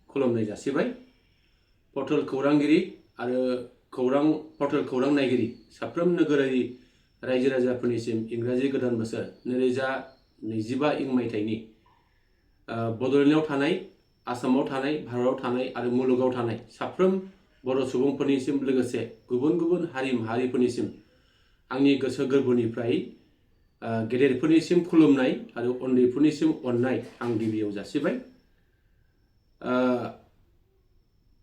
खुलुमनाय जासिबाय पर्टेल खौरांगिरि आरो पर्टेल खौरां नायगिरि साफ्रोम नोगोरारि रायजो राजाफोरनिसिम इंराजि गोदान बोसोर 2025 इं मायथाइनि बड'लेण्डआव थानाय आसामाव थानाय भारताव थानाय आरो मुलुगाव थानाय साफ्रोम बर' सुबुंफोरनिसिम लोगोसे गुबुन गुबुन हारि माहारिफोरनिसिम आंनि गोसो गोरबोनिफ्राय गेदेरफोरनिसिम खुलुमनाय आरो उन्दैफोरनिसिम अननाय आं गिबियाव जासिबाय।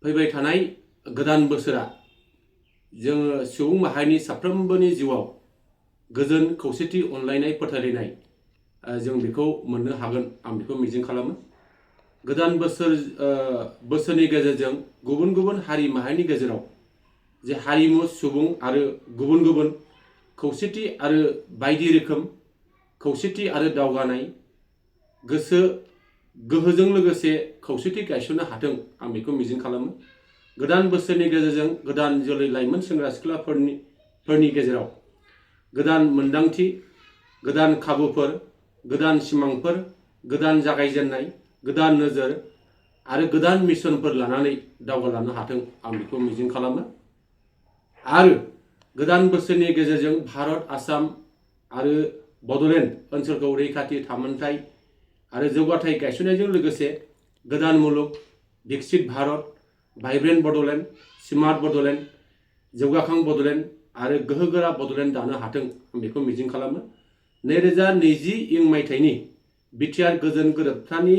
फैबाय थानाय गोदान बोसोरा जोङो सुबुं माहारिनि साफ्रोमबोनि जिउआव गोजोन खौसेथि अनलायनाय फोथायलायनाय जों बेखौ मोननो हागोन आं बेखौ मिजिं खालामो। गोदान बोसोरनि गेजेरजों गुबुन गुबुन हारि माहारिनि गेजेराव जे हारिमु सुबुं आरो गुबुन गुबुन खौसेथि आरो बायदि रोखोम खौसेथि आरो दावगानाय गोसो गोहोजों लोगोसे खौसेथि गायसननो हाथों आं बेखौ मिजिं खालामो। गोदान बोसोरनि गेजेरजों गोदान जोलै लाइमोन सेंग्रा सिख्लाफोरनि गेजेराव गोदान मोनदांथि, गोदान खाबुफोर, गोदान सिमांफोर, गोदान जागायजेननाय, गोदान नोजोर आरो गोदान मिशनफोर लानानै दावगालांनो हाथों आं बेखौ मिजिं खालामो। आरो गोदान बोसोरनि गेजेरजों भारत, आसाम आरो बड'लेण्ड ओनसोलखौ रैखाथि, थामोनथाय आरो जौगाथाय गायसननायजों लोगोसे गोदान मुलुग, विकसित भारत, भाइब्रेन्ट बड'लेण्ड, स्मार्ट बड'लेण्ड, जौगाखां बड'लेण्ड आरो गोहोगोरा बड'लेण्ड दानो हाथों आं बेखौ मिजिं खालामो। 2020 इं मायथाइनि बिटिआर गोजोन गोरोबथानि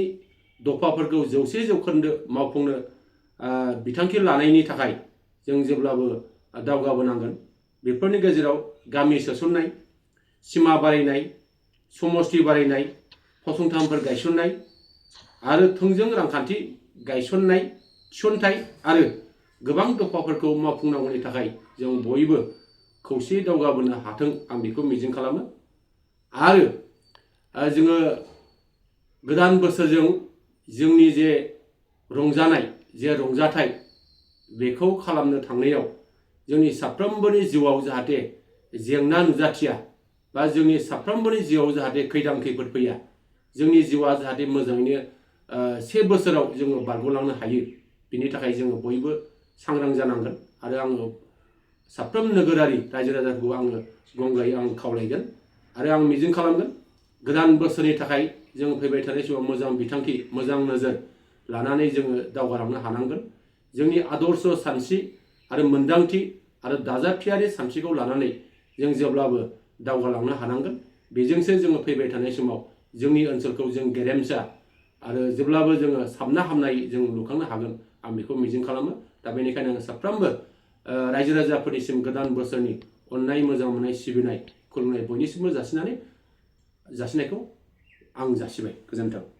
दफाफोरखौ 100% मावफुंनो बिथांखि लानायनि थाखाय जों जेब्लाबो दावगाबोनांगोन। बेफोरनि गेजेराव गामि सोसननाय, सिमा बारायनाय, समष्टि बारायनाय, फसंथानफोर गायसननाय आरो थोंजों रांखान्थि गायसननाय थिसनथाय आरो गोबां दफाफोरखौ मावफुंनांगौनि थाखाय जों बयबो खौसेयै दावगाबोनो हाथों आं बेखौ मिजिं खालामो। आरो जोङो गोदान बोसोरजों जोंनि जे रंजानाय, जे रंजाथाय बेखौ खालामनो थांनायाव जोंनि साफ्रोमबोनि जिउआव जाहाथे जेंना नुजाथिया बा जोंनि साफ्रोमबोनि जिउआव जाहाथे खैदां खैफोद फैया, जोंनि जिउआ जाहाथे मोजाङैनो से बोसोराव जोङो बारग'लांनो हायो, बिनि थाखाय जोङो बयबो सांग्रां जानांगोन। आरो आङो साफ्रोम नोगोरारि रायजो राजाखौ आङो गंगायै आं खावलायगोन आरो आं मिजिं खालामगोन गोदान बोसोरनि थाखाय जों फैबाय थानाय समाव मोजां बिथांखि, मोजां नोजोर लानानै जोङो दावगालांनो हानांगोन। जोंनि आदर्श सानस्रि आरो मोन्दांथि आरो दाजाबथियारि सानस्रिखौ लानानै जों जेब्लाबो दावगालांनो हानांगोन। बेजोंसो जोङो फैबाय थानाय समाव जोंनि ओनसोलखौ जों गेरेमसा आरो जेब्लाबो जोङो साबना हामनाय जों लुखांनो हागोन आं बेखौ मिजिं खालामो। दा बेनिखायनो आं साफ्रोमबो रायजो राजाफोरनिसिम गोदान बोसोरनि अननाय, मोजां मोननाय, सिबिनाय, खुलुमनाय बयनिसिमबो जासिनायखौ आं जासिबाय। गोजोन्थों।